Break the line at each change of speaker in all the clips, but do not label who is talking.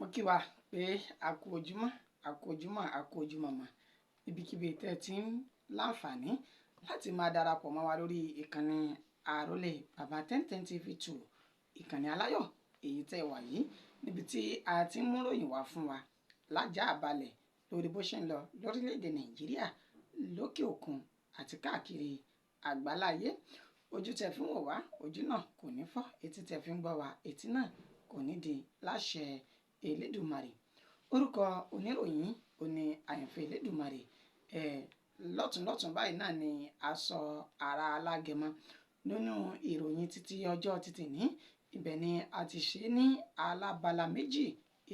Mo kí wa pé a kú ojúmọ́, a kú ojúmọ́, a kú ojúmọmọ. Níbikíbi tẹ́ ẹ ti ń láǹfààní láti máa darapọ̀ mọ́ wa lórí ìkànnì Àrólé Bàbá 1010 TV 2, ìkànnì aláyọ̀ èyí tẹ́ ẹ wà yìí, níbi tí a ti ń múròyìn wá fún wa lájàá balẹ̀ lórí bó ṣe ń lọ lórílẹ̀‐èdè Nàìjíríà, lókè òkun àti káàkiri àgbáláyé. Ojú tẹ́ fi ń wò wá, ojú náà kò ní fọ́, etí tẹ́ fi ń gbọ́ wa, etí náà kò ní di láṣẹ Elédùmarè. Orúkọ oníròyìn òní Àyànfẹ́ Elédùmarè. Lọ́tùnlọ́tùn báyìí náà ni aṣọ ara alágẹmọ nínú ìròyìn títí ọjọ́ títì ní ibẹ̀ ni a ti ṣe ní alábala méjì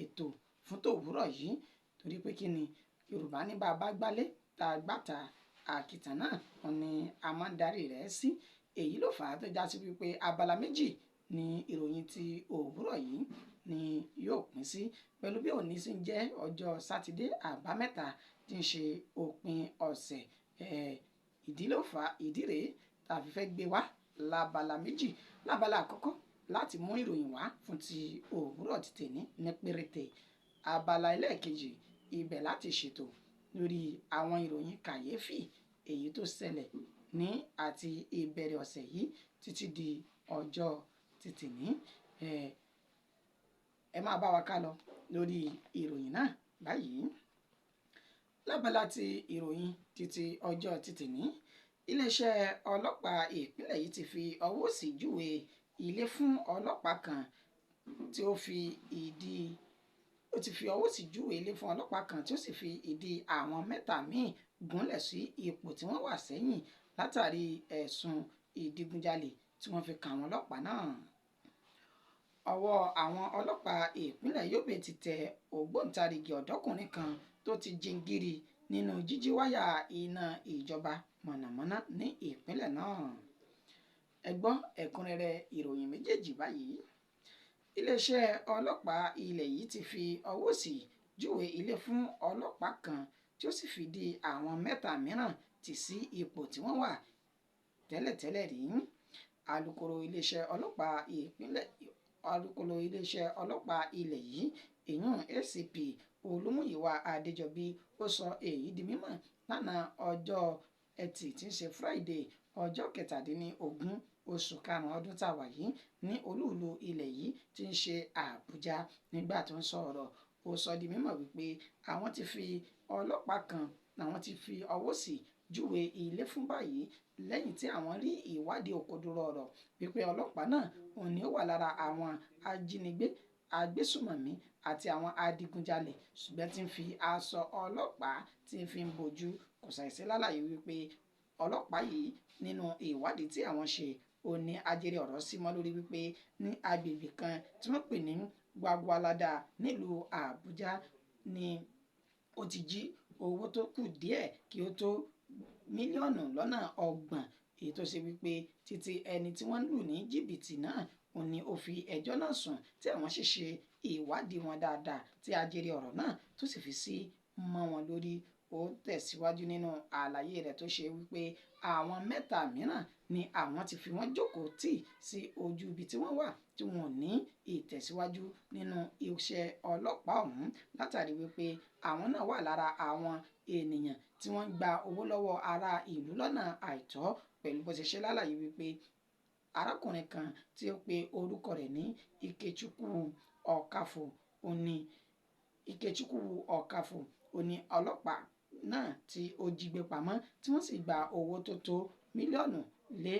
ètò fún tòwúrọ̀ yìí, torí pé kí ni Yorùbá ní bá a bá gbálé tá a gbàtà àkìtàn náà wọn ni a máa ń darí rẹ̀ sí. Èyí ló fà á tó já sí wípé abala méjì ni ìròyìn ti òwúrọ̀ yìí ni yóò pín sí, pẹ̀lú bí òní sì ń jẹ́ ọjọ́ Sátidé àbámẹ́ta tí ń ṣe òpin ọ̀sẹ̀. Ìdí ló fà á, ìdí rèé tá a fi fẹ́ gbé wá lábala méjì. Lábala àkọ́kọ́ láti mú ìròyìn wá fún ti òwúrọ̀ ti tèní ní péréte. Abala ẹlẹ́ẹ̀kejì ibẹ̀ láti ṣètò lórí àwọn ìròyìn kàyéfì èyí tó ṣẹlẹ̀ ní àti ìbẹ̀rẹ̀ ọ̀sẹ̀ yìí títí di ọjọ́ ti tèní. Ẹ máa bá wa ká lọ lórí ìròyìn náà báyìí. Lábala ti ìròyìn títí ọjọ́ ti tèní, iléeṣẹ́ ọlọ́pàá ìpínlẹ̀ yìí ti fi ọwọ́ òsì júwe ilé fún ọlọ́pàá kan tí ó fi ìdí ó ti fi ọwọ́ òsì júwe ilé fún ọlọ́pàá kan tí ó sì fi ìdí àwọn mẹ́ta míì gúnlẹ̀ sí ipò tí wọ́n wà sẹ́yìn látàrí ẹ̀sùn ìdígunjalè tí wọ́n fi kàn àwọn ọlọ́pàá náà. Ọwọ́ àwọn ọlọ́pàá ìpínlẹ̀ Yobe ti tẹ ògbóǹtarìgì ọ̀dọ́kùnrin kan tó ti jingiri nínú jíjí wáyà iná ìjọba mọ̀nàmọ́ná ní ìpínlẹ̀ náà. Ẹ gbọ́ ẹ̀kúnrẹ́rẹ́ ìròyìn méjèèjì báyìí. Iléeṣẹ́ ọlọ́pàá ilẹ̀ yìí ti fi ọwọ́ òsì júwe ilé fún ọlọ́pàá kan tí ó sì fìdí àwọn mẹ́ta mìíràn tì sí ipò tí wọ́n wà tẹ́lẹ̀tẹ́lẹ̀ rí. Alukoro iléeṣẹ́ ọlọ́pàá ìpínlẹ̀ alukoro iléeṣẹ́ ọlọ́pàá ilẹ̀ yìí, ìyún ACP Olúmúyìwá Adéjọbí, ó sọ èyí di mímọ̀ lánàá ọjọ́ Ẹtì tí ń ṣe Friday, ọjọ́ 17 oṣù karùn-ún ọdún tá a wà yìí ní olúùlú ilẹ̀ yìí tí ń ṣe Àbújá. Nígbà tó ń sọ̀rọ̀, ó sọ di mímọ̀ wípé àwọn ti fi ọlọ́pàá kan àwọn ti fi ọwọ́ sí júwe ilé fún báyìí lẹ́yìn tí àwọn rí ìwádìí òkodoro ọ̀rọ̀ wípé ọlọ́pàá náà òun ni ó wà lára àwọn ajínigbé, agbésùmọ̀mí àti àwọn adigunjalè, ṣùgbọ́n tí ń fi aṣọ ọlọ́pàá tí ń fi ń bojú. Kò ṣàìsí lálàyé wípé ọlọ́pàá yìí nínú ìwádìí tí àwọn ṣe ó ní ajere ọ̀rọ̀ sí mọ́ lórí wípé ní agbègbè kan tí wọ́n pè ní Gwagwalada nílùú Àbújá ni ó ti jí owó tó kù díẹ̀ kí ó tó mílíọ̀nù lọ́nà 30, èyí tó ṣe wípé títí ẹni tí wọ́n lù ní jìbìtì náà òun ni ó fi ẹjọ́ náà sùn, tí àwọn sì ṣe ìwádìí wọn dáadáa tí ajere ọ̀rọ̀ náà tó sì fi sí mọ́ wọn lórí. Ó tẹ̀síwájú nínú àlàyé rẹ̀ tó ṣe wípé àwọn mẹ́ta mìíràn ni àwọn ti fi wọ́n jókòó tì sí ojú ibi tí wọ́n wà tí wọn ò ní ìtẹ̀síwájú nínú iṣẹ́ ọlọ́pàá ọ̀hún, látàrí wípé àwọn náà wà lára àwọn ènìyàn tí wọ́n ń gba owó lọ́wọ́ ará ìlú lọ́nà àìtọ́. Pẹ̀lú bó ṣe ṣe lálàyé wípé arákùnrin kan tí ó pe orúkọ rẹ̀ ní Ikechukwu Ọ̀kàfọ̀ òní Ikechukwu Ọ̀kàfọ̀ òní ọlọ́pàá náà tí ó jí gbé pamọ́, tí wọ́n sì gba owó tó tó mílíọ̀nù lé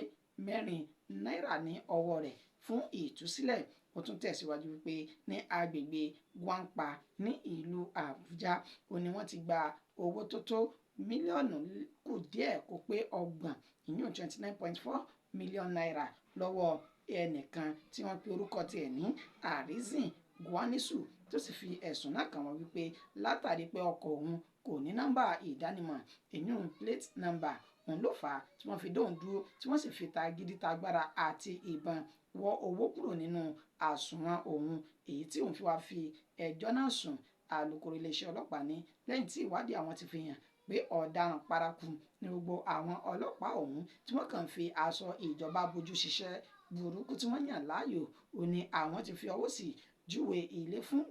mẹ́rin náírà ní ọwọ́ rẹ̀ fún ìtúsílẹ̀. Ó tún tẹ̀síwájú wípé ní agbègbè Gwampa ní ìlú Àbújá ó ní wọ́n ti gba owó tó tó mílíọ̀nù kù díẹ̀ kó pé 30, ìyún 29.4 million naira lọ́wọ́ ẹnìkan tí wọ́n pe orúkọ tiẹ̀ ní Arizin Gwanisu, tó sì fi ẹ̀sùn náà kàn wọ́n wípé látàrí pé ọkọ̀ òun kò ní nọ́mbà ìdánimọ̀, ìyún plate number, òun ló fà á tí wọ́n fi dóhùn dúró, tí wọ́n sì fi tagídí tagbára àti ìbọn wọ́ owó kúrò nínú àsùnwọ̀n òun, èyí tí òun fi wá fi ẹjọ́ náà sùn. Alukoro iléeṣẹ́ ọlọ́pàá ní lẹ́yìn tí ìwádìí àwọn ti fi hàn pé ọ̀daràn paraku ní gbogbo àwọn ọlọ́pàá ọ̀hún tí wọ́n kàn fi aṣọ ìjọba bojú ṣiṣẹ́ burúkú tí wọ́n yàn láàyò, ó ní àwọn ti fi ọwọ́ sí júwe ilé fún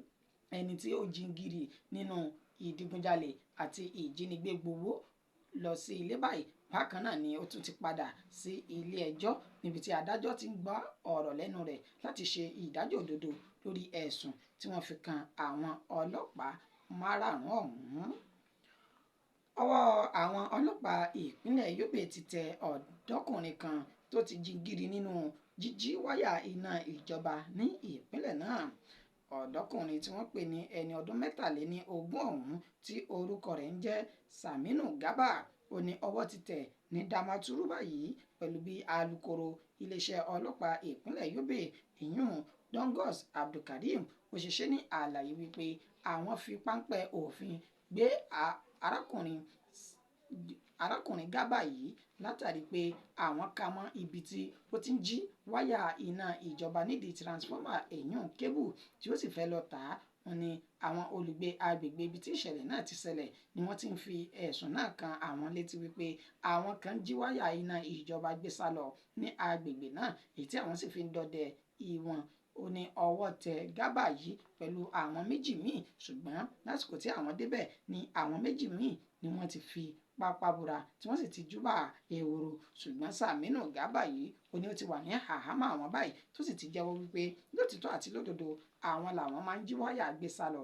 ẹni tí ó jingiri nínú ìdígunjalè àti ìjínigbé gbowó lọ sí ilé báyìí. Bákan náà ni ó tún ti padà sí ilé ẹjọ́ níbi tí adájọ́ ti ń gbọ́ ọ̀rọ̀ lẹ́nu rẹ̀ láti ṣe ìdájọ́ òdodo lórí ẹ̀sùn tí wọ́n fi kan àwọn ọlọ́pàá márààrún ọ̀hún. Ọwọ́ àwọn ọlọ́pàá ìpínlẹ̀ Yobe ti tẹ ọ̀dọ́kùnrin kan tó ti jingiri nínú jíjí wáyà iná ìjọba ní ìpínlẹ̀ náà. Ọ̀dọ́kùnrin tí wọ́n pè ní ẹni ọdún 23 ọ̀hún tí orúkọ rẹ̀ ń jẹ́ Saminu Garba, ó ní ọwọ́ ti tẹ̀ ní Damaturu báyìí pẹ̀lú bí alūkkóró iléeṣẹ́ ọlọ́pàá ìpínlẹ̀ Yobe ìyún Dongos Abdulkareem ó ṣe ṣe ní àlàyé wípé àwọn fi páńpẹ́ òfin gbé arákùnrin Garba yìí látàrí pé àwọn kà mọ́ ibi tí ó ti ń jí wáyà iná ìjọba nídìí tiransífọ́mà èyún kébù tí ó sì fẹ́ lọ tà á. Wọ́n ní àwọn olùgbé agbègbè ibi tí ìṣẹ̀lẹ̀ náà ti ṣẹlẹ̀ ni wọ́n ti ń fi ẹ̀sùn náà kan àwọn létí wípé àwọn kan jí wáyà iná ìjọba gbé sá lọ ní agbègbè náà, èyí tí àwọn sì fi ń dọdẹ ìwọ̀n. Ó ní ọwọ́ tẹ Garba yìí pẹ̀lú àwọn méjì míì, ṣùgbọ́n lásìkò tí àwọn débẹ̀ ni àwọn méjì míì ni wọ́n ti fi pápá bora tí wọ́n sì ti júbà ehoro. Ṣùgbọ́n Saminu Garba yìí ó ní ó ti wà ní àhámọ́ àwọn báyìí tó sì ti jẹ́wọ́ wípé lótìtọ́ àti lódodo àwọn làwọn máa ń jí wáyà gbé sá lọ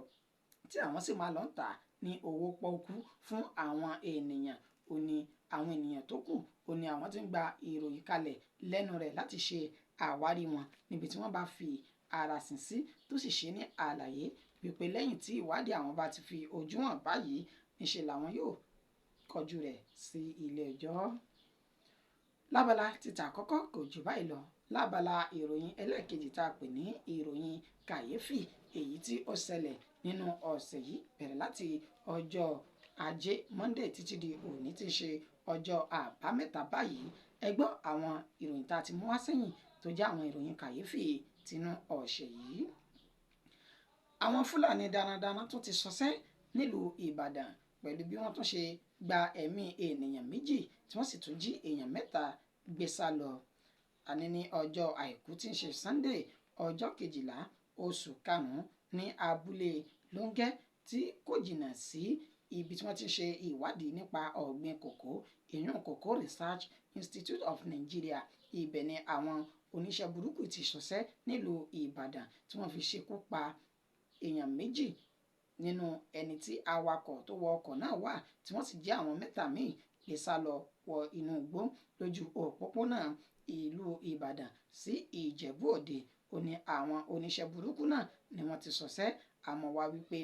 tí àwọn sì máa lọ ń tà ní owó pọ́ọ́kú fún àwọn ènìyàn. Ó ní àwọn ènìyàn tó kù ó ní àwọn ti ń gba ìròyìn kalẹ̀ lẹ́nu rẹ̀ láti ṣe àwárí wọn níbi tí wọ́n bá fi ara sìn sí, tó sì ṣe ní àlàyé wípé lẹ́yìn tí ìwádìí àwọn bá ti fi ojú hàn báyìí níṣe làwọn yóò kọjú rẹ̀ sí ilé ẹjọ́. Lábala títà àkọ́kọ́ kò jù báyìí lọ. Lábala ìròyìn ẹlẹ́ẹ̀kejì tá a pè ní ìròyìn kàyéfì èyí tí ó ṣẹlẹ̀ nínú ọ̀sẹ̀ yìí bẹ̀rẹ̀ láti ọjọ́ Ajé Monday títí di òní tí ń ṣe ọjọ́ Àbámẹ́ta báyìí. Ẹ gbọ́ àwọn ìròyìn tá a ti mú wá sẹ́yìn tó jẹ́ àwọn ìròyìn kàyéfì tinú ọ̀sẹ̀ yìí. Àwọn Fúlàní darandaran tún ti ṣọṣẹ́ nílùú Ìbàdàn pẹ̀lú bí wọ́n tún ṣe gba ẹ̀mí ènìyàn méjì tí wọ́n sì tún jí èèyàn mẹ́ta gbé sá lọ. Àní ní ọjọ́ Àìkú tí ń ṣe Sunday ọjọ́ 12 oṣù karùn-ún ní abúlé Lóńgẹ́ tí kò jìnnà sí ibi tí wọ́n ti ń ṣe ìwádìí nípa ọ̀gbìn kòkó ìyún Cocoa Research Institute of Nigeria. Ibẹ̀ ni àwọn oníṣẹ́ burúkú ti ṣọṣẹ́ nílùú Ìbàdàn tí wọ́n fi ṣekú pa èèyàn méjì nínú ẹni tí awakọ̀ tó wọ ọkọ̀ náà wà, tí wọ́n sì jí àwọn mẹ́ta míì gbé sá lọ wọ inú igbó lójú òpópónà ìlú Ìbàdàn sí Ìjẹ̀bú Òde. Ó ní àwọn oníṣẹ́ burúkú náà ni wọ́n ti ṣọṣẹ́. Àmọ́ wá wípé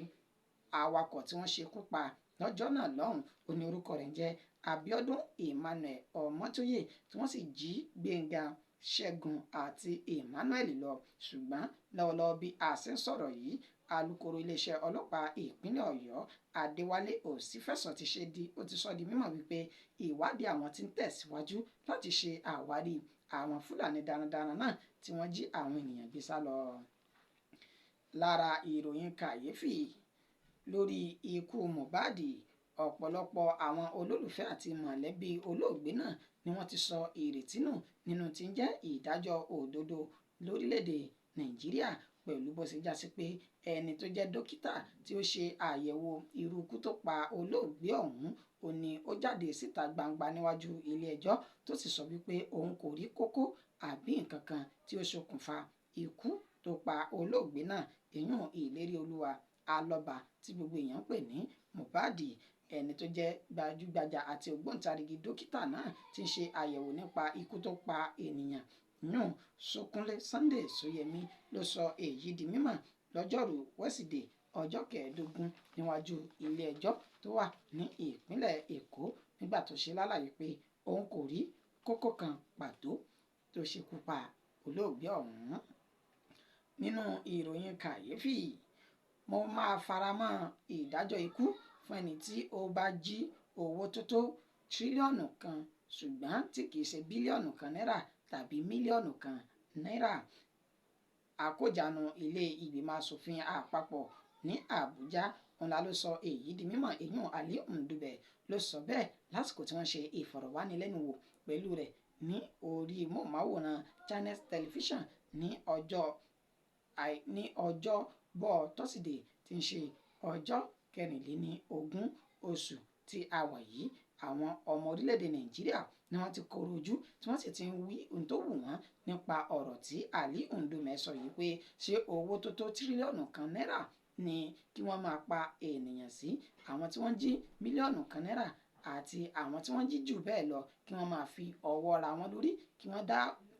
awakọ̀ tí wọ́n ṣekú pa lọ́jọ́ náà lọ́hùn ó ní orúkọ rẹ̀ ń jẹ́ Abíọ́dún Emmanuel Ọmọ́tóyè, tí wọ́n sì jí Gbénga, Ṣẹ́gun àti Emmanuel lọ. Ṣùgbọ́n lọ́wọ́lọ́wọ́ bí a ṣe ń sọ̀rọ̀ yìí, alūkkóró iléeṣẹ́ ọlọ́pàá ìpínlẹ̀ Ọ̀yọ́ Adéwálé Òsínfẹ̀sọ ti ṣe di ó ti sọ di mímọ̀ wípé ìwádìí àwọn ti ń tẹ̀síwájú láti ṣe àwárí àwọn Fúlàní darandaran náà tí wọ́n jí àwọn ènìyàn gbé sá lọ. Lára ìròyìn kàyéfì lórí ikú Mohbad, ọ̀pọ̀lọpọ̀ àwọn olólùfẹ́ àti mọ̀lẹ́bí olóògbé náà ni wọ́n ti sọ ìrètí nù nínú tí ń jẹ́ ìdájọ́ òdodo lórílẹ̀‐èdè Nàìjíríà pẹ̀lú bó ṣe já sí pé ẹni tó jẹ́ dókítà tí ó ṣe àyẹ̀wò irú ikú tó pa olóògbé ọ̀hún ó ní ó jáde síta gbangba níwájú ilé ẹjọ́ tó sì sọ wípé òun kò rí kókó àbí nǹkan kan tí ó ṣokùnfà ikú tó pa olóògbé náà, ìyún Ìlérí Olúwa Alọ́ba tí gbogbo èèyàn ń pè ní Mohbad. Ẹni tó jẹ́ gbajúgbajà àti ògbóǹtarìgì dókítà náà ti ń ṣe àyẹ̀wò nípa ikú tó pa ènìyàn yún Sókúnlé Sunday Sóyẹmí ló sọ èyí di mímọ̀ lọ́jọ́rùú wẹ́sídẹ̀ẹ́ ọjọ́ 15 níwájú ilé ẹjọ́ tó wà ní ìpínlẹ̀ Èkó nígbà tó ṣe lálàyé pé òun kò rí kókó kan pàtó tó ṣekú pa olóògbé ọ̀hún. Nínú ìròyìn kàyéfì, mo máa faramọ́ ìdájọ́ ikú fún ẹni tí ó bá jí owó tó tó tírílíọ̀nù kan ṣùgbọ́n tí kìí ṣe bílíọ̀nù kan náírà tàbí mílíọ̀nù kan náírà. Àkójánu ilé ìgbìmọ̀ asòfin àpapọ̀ ní Àbújá ńlá ló sọ èyí di mímọ̀. Èyún Ali Ndube ló sọ bẹ́ẹ̀ lásìkò tí wọ́n ṣe ìfọ̀rọ̀wánilẹ́nuwò pẹ̀lú rẹ̀ ní orí móhùnmáwòrán Channels Television ní ọjọ́bọ̀ tọ́sídẹ̀ẹ́ tí tí ń ṣe ọjọ́ 24 oṣù tí a wà yìí. Àwọn ọmọ orílẹ̀-èdè Nàìjíríà ni wọ́n ti koro ojú tí wọ́n sì ti ń wí ohun tó wù wọ́n nípa ọ̀rọ̀ tí Ali Ndume sọ yìí pé ṣé owó tó tó tírílíọ̀nù 1 náírà ni kí wọ́n máa pa ènìyàn sí, àwọn tí wọ́n jí mílíọ̀nù 1 náírà àti àwọn tí wọ́n jí jù bẹ́ẹ̀ lọ kí wọ́n máa fi ọwọ́ ra wọn lórí,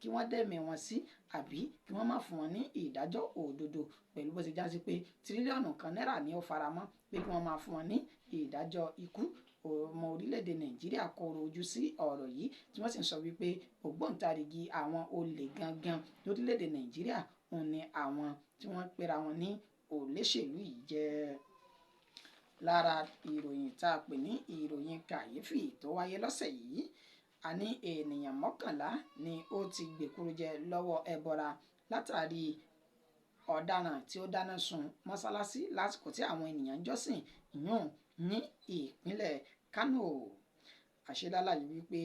kí wọ́n dẹ̀mí wọn sí, àbí kí wọ́n má fún wọn ní ìdájọ́ òdodo, pẹ̀lú bó ṣe já sí pé tírílíọ̀nù 1 náírà ni ó faramọ́ pé kí wọ́n máa fún wọn ní ìdájọ́ ikú. Ọmọ orílẹ̀-èdè Nàìjíríà koro ojú sí ọ̀rọ̀ yìí tí wọ́n sì ń sọ wípé ògbóǹtarìgì àwọn olè gangan lórílẹ̀-èdè Nàìjíríà òun ni àwọn tí wọ́n pera wọn ní olóṣèlú yìí jẹ́. Lára ìròyìn tá a pè ní ìròyìn kàyéfì tó wáyé lọ́sẹ̀ yìí, a ní ènìyàn 11 ni ó ti gbèkúrújẹ lọ́wọ́ ẹbọra látàrí ọ̀daràn tí ó dáná sun mọ́sálásí lásìkò tí àwọn ènìyàn ń jọ́sìn yún ní ìpínlẹ̀ Kánò. Àṣelálàyé wípé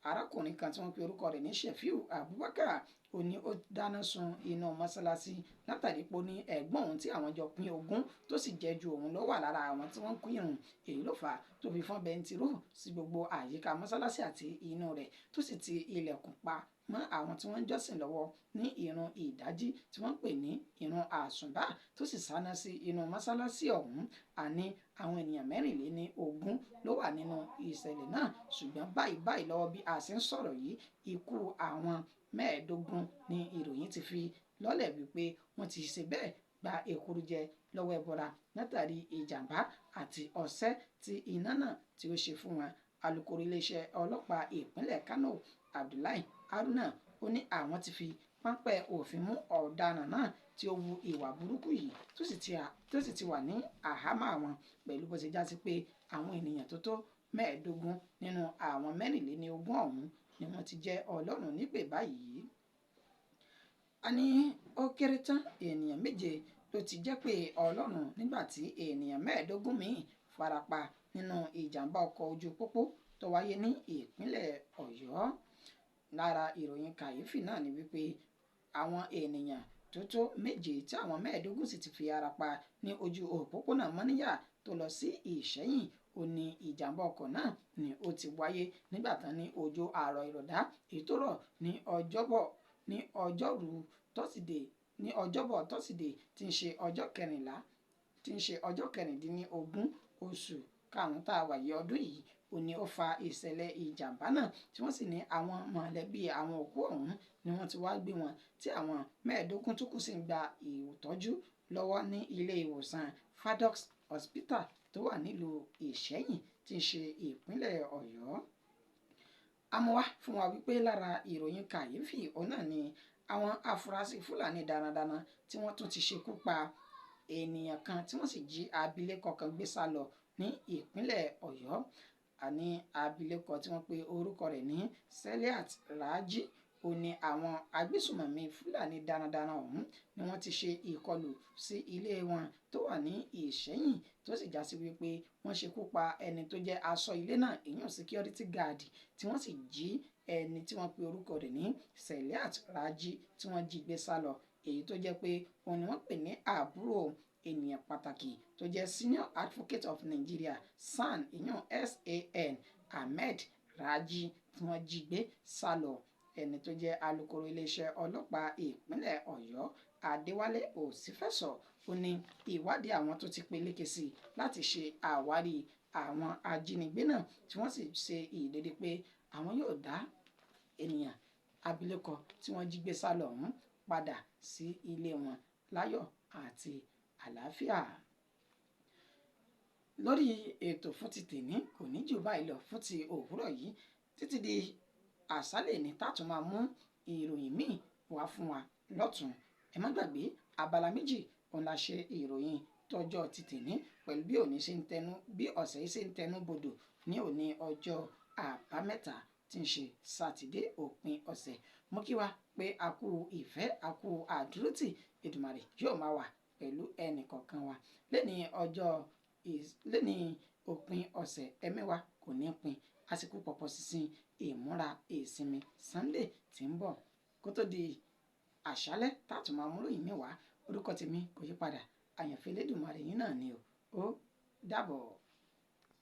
arákùnrin kan tí wọ́n pe orúkọ rẹ̀ ní Shefiu Abubakar ó ní ó dáná sun inú mọ́sálásí látàrí pé ó ní ẹ̀gbọ́n òun tí àwọn jọ pín ogún tó sì jẹ́ ju òun ló wà lára àwọn tí wọ́n ń kú irun. Èyí ló fà á tó fi fọ́n bẹntiró sí gbogbo àyíká mọ́sálásí àti inú rẹ̀, tó sì ti ilẹ̀kùn pa mọ́ àwọn tí wọ́n ń jọ́sìn lọ́wọ́ ní ìrun ìdájí tí wọ́n ń pè ní ìrun àsùnbà, tó sì sáná sí inú mọ́sálásí ọ̀hún. Àní àwọn ènìyàn 24 ló wà nínú ìṣẹ̀lẹ̀ náà, ṣùgbọ́n báyìí báyìí lọ́wọ́ bí a ṣe ń sọ̀rọ̀ yìí, ikú àwọn 15 ni ìròyìn ti fi lọ́lẹ̀ wípé wọ́n ti ṣe bẹ́ẹ̀ gba èkuru jẹ lọ́wọ́ ẹbọra látàrí ìjàmbá àti ọṣẹ́ tí iná náà tí ó ṣe fún wọn. Alukoro iléeṣẹ́ ọlọ́pàá ìpínlẹ̀ Kánò, Abdullahi Haruna, ó ní àwọn ti fi páńpẹ́ òfin mú ọ̀daràn náà tí ó wu ìwà burúkú yìí tó sì ti wà ní àhámọ́ àwọn, pẹ̀lú bó ṣe já sí pé àwọn ènìyàn tó tó 15 nínú àwọn 24 ọ̀hún ni wọ́n ti jẹ́ Ọlọ́run nípè báyìí. A ní ó kéré tán ènìyàn 7 ló ti jẹ́ pé Ọlọ́run nígbà tí ènìyàn 15 míì farapa nínú ìjàmbá ọkọ̀ ojú pópó tó wáyé ní ìpínlẹ̀ Ọ̀yọ́. Lára ìròyìn kàyéfì náà ni wípé àwọn ènìyàn tó tó 7 tí àwọn 15 sì ti fi ara pa ní ojú òpópónà Mọ́níyà tó lọ sí Ìṣẹ́yìn. Ó ní ìjàmbá ọkọ̀ náà ni ó ti wáyé nígbà tán ní òjò àrọ̀ ìrọ̀dá èyí tó rọ̀ ní ọjọ́bọ̀ ní ọjọ́rú tọ́sídẹ̀ẹ́ ní ọjọ́bọ̀ tọ́sídẹ̀ẹ́ tí ń ṣe ọjọ́ 14 tí ń ṣe ọjọ́ 16 oṣù karùn-ún tá a wà yìí ọdún yìí. Ó ní ó fa ìṣẹ̀lẹ̀ ìjàmbá náà tí wọ́n sì ní àwọn mọ̀lẹ́bí àwọn òkú ọ̀hún ni wọ́n ti wá gbé wọn, tí àwọn 15 tó kù sì ń gba ìtọ́jú lọ́wọ́ ní ilé ìwòsàn Fadox Hospital tó wà nílùú Ìṣẹ́yìn tí ń ṣe ìpínlẹ̀ Ọ̀yọ́. Àmọ́ wá fún wa wípé lára ìròyìn kàyéfì òun náà ni àwọn afurasí Fúlàní darandaran tí wọ́n tún ti ṣekú pa ènìyàn kan tí wọ́n sì jí abilékọ kan gbé sá lọ ní ìpínlẹ̀ Ọ̀yọ́. Àní abilékọ tí wọ́n pe orúkọ rẹ̀ ní Seliat Raji ó ní àwọn agbésùmọ̀mí Fúlàní darandaran ọ̀hún ni wọ́n ti ṣe ìkọlù sí ilé wọn tó wà ní Ìṣẹ́yìn, tó sì já sí wípé wọ́n ṣekú pa ẹni tó jẹ́ aṣọ́ ilé náà, èèyàn security guard, tí wọ́n sì jí ẹni tí wọ́n pe orúkọ rẹ̀ ní Seliat Raji tí wọ́n jí gbé sá lọ, èyí tó jẹ́ pé òun ni wọ́n pè ní àbúrò ènìyàn pàtàkì tó jẹ́ Senior Advocate of Nigeria, SAN, ìyẹn SAN Ahmed Raji, tí wọ́n jí gbé sá lọ. Ẹni tó jẹ́ alukoro iléeṣẹ́ ọlọ́pàá ìpínlẹ̀ Ọ̀yọ́, Adéwálé Òsínfẹ̀sọ, ó ní ìwádìí àwọn tó ti peléke sí i láti ṣe àwárí àwọn ajínigbé náà, tí wọ́n sì ṣe ìlérí pé àwọn yóò dá ènìyàn abilékọ tí wọ́n jí gbé sá lọ ọ̀hún padà sí ilé wọn láyọ̀ àti àlàáfíà. Lórí ètò fún ti tèní kò ní jù báyìí lọ fún ti òwúrọ̀ yìí títí di àṣálẹ́ ní tá tún máa mú ìròyìn míì wá fún wa lọ́tún. Ẹ má gbàgbé abala méjì òun la ṣe ìròyìn tọjọ́ ti tèní pẹ̀lú bí òní ṣe ń tẹnu bí ọ̀sẹ̀ yìí ṣe ń tẹnu bodò ní òní ọjọ́ àbámẹ́ta tí ń ṣe sátidé òpin ọ̀sẹ̀. Mo kí wa pé a kú ìfẹ́, a kú àdúrótì. Èdùmàrè yóò máa wà pẹ̀lú ẹnì kọ̀ọ̀kan wa lẹ́ni ọjọ́ lẹ́ni òpin ọ̀sẹ̀. Ẹ̀mí wa kò ní pin àsìkò pọ̀pọ̀ sísìn ìmúra ìsinmi Sunday tí ń bọ̀ kó tó di àṣálẹ́ tààtù máa mú ròyìn mi wá. Orúkọ tèmi kò yí padà, Àyànfẹ́ Elédùmarè yín náà ni o. Ó dàbọ̀.